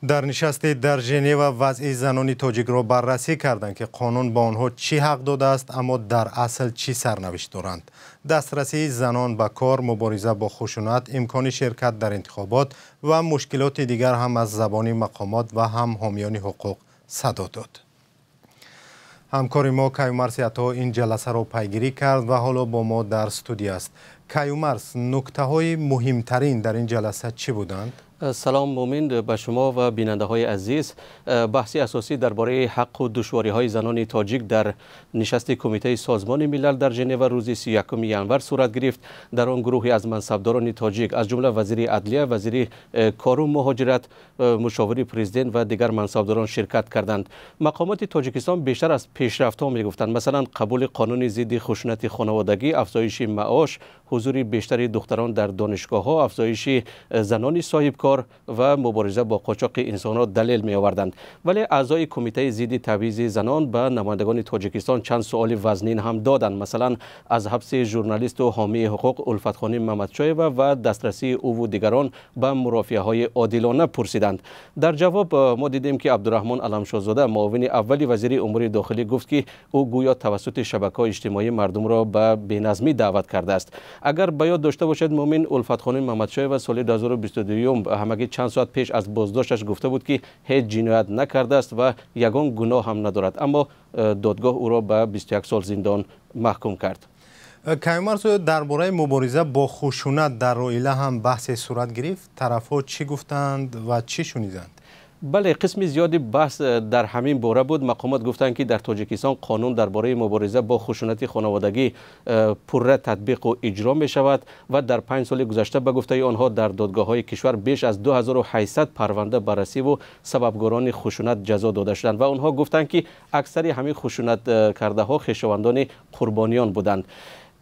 Дар нишасте дар Женева вазъи занони тоҷикро баррасӣ карданд, ки қонун ба онҳо чӣ ҳақ додааст, аммо дар асл чӣ сарнавишт доранд. Дастрасии занон ба кор, мубориза бо хушунат, имкони ширкат дар интихобот ва мушкилоти дигар ҳам аз забони мақомот ва ҳам ҳомиёни ҳуқуқ садо дод. Ҳамкори мо Каюмарс Ато ин ҷаласаро пайгирӣ кард ва ҳоло бо мо дар студия аст. Каюмарс, нуктаҳои муҳимтарин дар ин ҷаласа чӣ буданд? Салом, Мумин, ба шумо ва бинандаҳои азиз. Баҳси асосӣ дар бораи ҳаққу душвориҳои занони тоҷик дар нишасти Кумитаи Созмони Милал дар Женева рӯзи 31 январ сурат гирифт. Дар он гурӯҳе аз мансабдорони тоҷик, аз ҷумла вазири адлия, вазири кору муҳоҷират, мушовири президент ва дигар мансабдорон ширкат карданд. Мақомоти Тоҷикистон бештар аз пешрафтҳо мегуфтанд, масалан, қабули қонуни зидди хушунати хонаводагӣ, афзоиши маош, ҳузури бештари духтарон дар донишгоҳҳо, афзоиши занони соҳибкор ва мубориза бо қочоқи инсонро далел меоварданд. Вале аъзои Кумитаи зидди табъизи занон ба намояндагони Тоҷикистон чанд суоли вазнин ҳам доданд. Масалан, аз ҳабси журналисту ҳомии ҳуқуқ Улфатхоним Мамадшоева ва дастрасии ӯву дигарон ба мурофиаҳои одилона пурсиданд. Дар ҷавоб мо дидем, ки Абдураҳмон Аламшозода, муовини аввали вазири умури дохилӣ, гуфт, ки ӯ гӯё тавассути шабакаҳои иҷтимоӣ мардумро ба беназмӣ даъват кардааст. Агар ба ёд дошта бошед, Мумин, Улфатхоним Мамадшоева соли 2022, ҳамагӣ чанд соат пеш аз боздошташ, гуфта буд, ки ҳеҷ ҷиноят накардааст ва ягон гуноҳ ҳам надорад, аммо додгоҳ ӯро ба 21 сол зиндон маҳкум кард. Каюмарс, дар бораи мубориза бо хушунат дар оила ҳам баҳсе сурат гирифт. Тарафҳо чӣ гуфтанд ва чӣ шуниданд? Бале, қисми зиёди баҳс дар ҳамин бора буд. Мақомот гуфтанд, ки дар Тоҷикистон қонун дар бораи мубориза бо хушунати хонаводагӣ пурра татбиқу иҷро мешавад ва дар 5 соли гузашта, ба гуфтаи онҳо, дар додгоҳҳои кишвар беш аз 2800 парванда баррасиву сабабгорони хушунат ҷазо дода шуданд. Ва онҳо гуфтанд, ки аксари ҳамин хушунаткардаҳо хешовандони қурбониён буданд.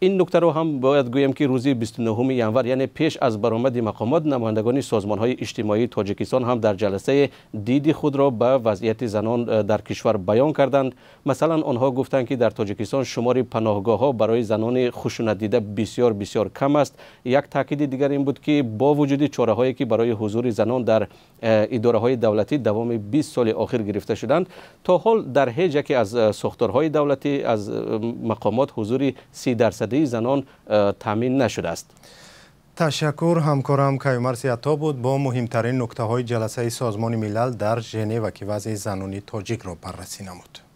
Ин нуктаро ҳам бояд гӯем, ки рӯзи 29 январ, яъне пеш аз баромади мақомот, намояндагони созмонҳои иҷтимоии Тоҷикистон ҳам дар ҷаласаи диди худро ба вазъияти занон дар кишвар баён карданд. Масалан, онҳо гуфтанд, ки дар Тоҷикистон шумори паноҳгоҳҳо барои занони хушунатдида бисёр бисёр кам аст. Як таъкиди дигар ин буд, ки бо вуҷуди чораҳое, ки барои ҳузури занон дар идораҳои давлатӣ давоми 20 соли охир гирифта шуданд, то ҳол дар ҳеҷ яке аз сохторҳои давлатӣ, аз мақомот ҳузури 30 дарсадии занон таъмин нашудааст. Ташаккур. Ҳамкорам Каюмарси Ато буд бо муҳимтарин нуктаҳои ҷаласаи Созмони Милал дар Женева, ки вазъи занони тоҷикро баррасӣ намуд.